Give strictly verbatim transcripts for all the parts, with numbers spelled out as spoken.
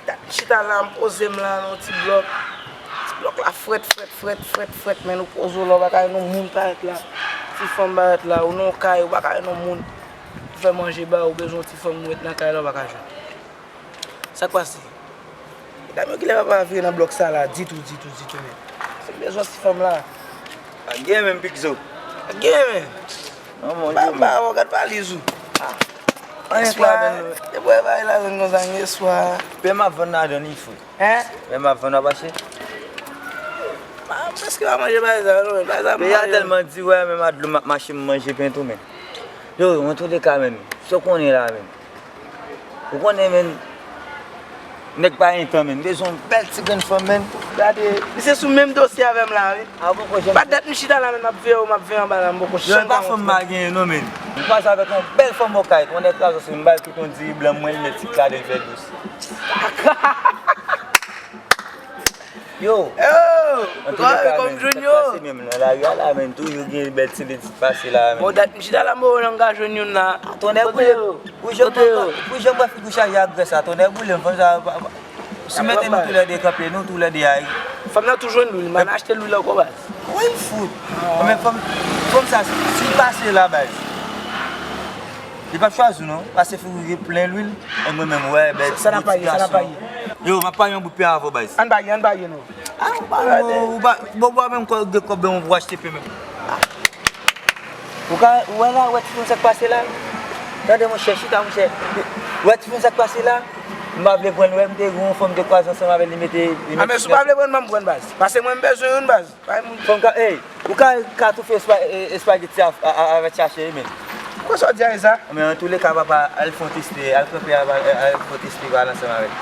Dat m chita la, m poze m la nan yon ti blòk. Ti blòk la frèt, frèt, frèt, frèt, frèt, men ou poze w la, ou pa ka wè non moun parèt la. Ti fanm parèt la, ou nan yon kay, ou pa ka wè non moun pou fè manje ba ou, ou bezwen yon ti fanm ou ret nan kay la, ou pa ka jwenn. Sa k pase? Medam yo genlè pa vire nan blòk sa la ditou, ditou, ditou, men. Se m bezwen ti fanm la. Pa gen menm, Pikzo. Pa gen, men. Non, mon Dye, men. Ba, ba, gad valiz ou. Ah. Anyen swa, depi w bay ladann konsa, anyen swa. Pen m ap vann ladann, li fout. Hein? Pen m ap vann, w ap achte? M prèske pa manje bagay sa, non, men bagay sa m manje. Peyi a tèlman di, wè, menm a dlo m ap mache, m manje pen tou, men. Yo, antouleka, men, sa w konnen la, men. Ou konnen, men, nèg pa gen tan, men. M bezwen yon bèl ti grenn fanm, men. Gade, li se sou menm dosye avè m la, wi. Ah, bon, kochon. Pa dat m chita la, men, m ap veye w, m ap veye anba la, m poko janm ka montre. Yo, e pa fanm m pa genyen, non, men. M kwaze avèk yon bèl fanm okay, yon nèg kraze sou m, m ba l tout yon diri blan, mwen, l met ti klade, l fè dous. Yo! Yo! Antouleka, men, sa k pase menm nan lari a la, men, toujou gen bèl ti lidit pase la, men. Bon, dat m chita la, m wè w nan ka jwenn youn la. Tonnè boule. Pou jan m wè figi w chaje ak grès la, tonnè boule m, fanm sa, si mete nou toulède kanpe, nou toulède ay. Fanm nan tou jwenn lwil, m al achte lwil ankò, baz. Wi, m fout. Men fanm, fanm sa, si l pase la, baz, li p ap chwazi w, non, pase figi w gen plen lwil, e mwen menm, wè, bèl ti gason. Sa n ap pale, sa n ap pale. Yo, m ap pale yon bout pen avè w, baz. Ann pale, ann pale, non. Ah, ou pa, ou pa, bon, bon, menm kò, gen kòb, men, ou achte pen menm. Ou ka, ou wè la, ou wè tifoun sa k pase la? Tande, monchè, chita, monchè. Ou wè tifoun sa k pase la? M pa vle pran l, wè, m te gen yon fanm m te kwaze ansanm avè l, li mete, li mete. Ah, men si w pa vle pran l, ban m pran l, baz. Paske mwen, m bezwen youn, baz. Bay moun. Fanm ka, ey, ou ka, ka toufe espa-, e, espageti a, a, a, avèk chache, wi, men. Poukisa w di a sa? Men antouleka, papa, al fè yon teste, al kanpe, al, al fè yon teste, pale ansanm avè l.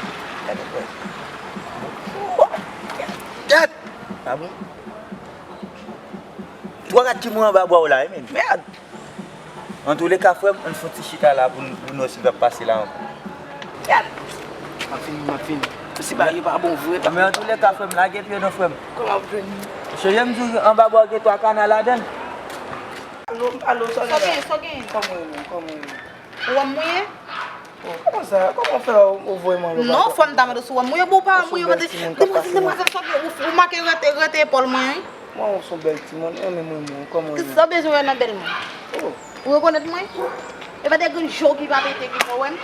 Gade, wè. Gad! Ah bon? Twa kat ki mouri anba bwa w la, wi, men. Mèd! Antouleka, frè m, ann fè yon ti chita la pou n, pou n wè si l p ap pase la ankò. Gad! M ap fini, m ap fini. Si bagay yo pa bon vre, pa. Men antouleka, frè m, lage pye w non, frè m. Kòman w ap jwenn li? Cheri, m di w anba bwa w gen twa kana ladan l. Alo, alo, sa w gen la? Sa w gen, sa w gen? Kòman w ye, kòman w ye? Ou wè m mouye? Oh, kòman sa? Kòman w fè ou, ou voye m anlè? Non, fò m ta mande w si w wè m mouye, bon, ou pa wè m mouye, mande, demwazèl, demwazèl, sa w gen, ou, ou make rete, rete epòl mwen, wi. Mwen, ou se yon bèl timoun, mwen renmen mwen, mwen, kòman w ye? Sa w bezwen wè nan bèl mwen? Oh. Ou rekonèt mwen? E pa de grenn je w ki pa pete ki fè w wè m?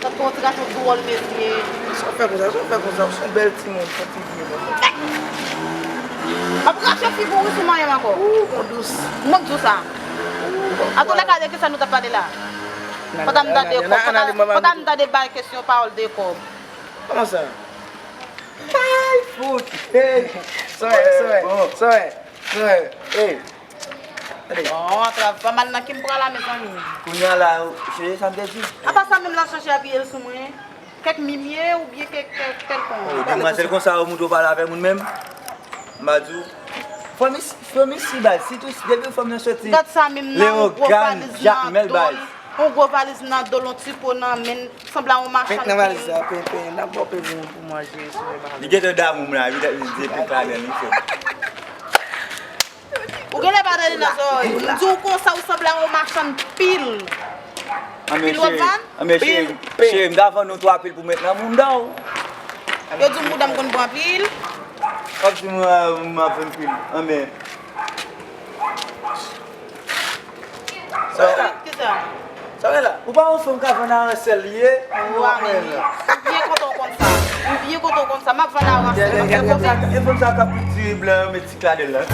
Tankou yon ti gason dwòl mesye. Sa w fè konsa, sa w fè konsa, ou se yon bèl timoun, fò ti vye mwen. M ap rache figi w wi si w manyen m ankò. Ou, bon dous. Mwen k di w sa. Antouleka, de kisa nou t ap pale la? Pandan m tande kòb, pandan, pandan m tande bay kesyon pawòl de kòb. Kòman sa? Ay, fout! Hey! Sòè, sòè, sòè, sòè. Hey! Bon, atrap pa mal nan ki m pran la, mezanmi. Kounye a la, cheri, sa m te di? Apa sa menm la chache apiye l sou mwen? Kèk mimye oubyen kèk, kèk, kèlkonk? Oh, demwazèl konsa, ou moute w pale avè moun menm? M pa di w. Fanm isi, fanm isi, baz, sitou depi fanm nan soti Leogàn, Jakmèl, baz. Yon gwo valiz nan do l, yon ti po nan men l, sanble a yon machann pil. Pen k nan valiz la, pen, pen, n ap ba w pen pou, pou manje, si w pa vle. Li gentan damou m la, li, li di pen k ladan l, li fè. Ou genlè pa tande nan zòrèy. M di w konsa, ou sanble a yon machann pil. Anben, cheri, anben, cheri, cheri, m ta vann ou twa pil pou m met nan mouda w. Yo di w mouda m konn pran pil. W ap di m, ah, m ap vann pil. Anben. Sa w la? Kisa? Sa w la? Ou pa yon fanm ka vann aransèl li ye? Ou a menm. M byen kontan w konn sa. M byen kontan w konn sa. M ap vann aransèl. E fanm sa, e fanm sa k ap piti blan yo met ti kladèl la.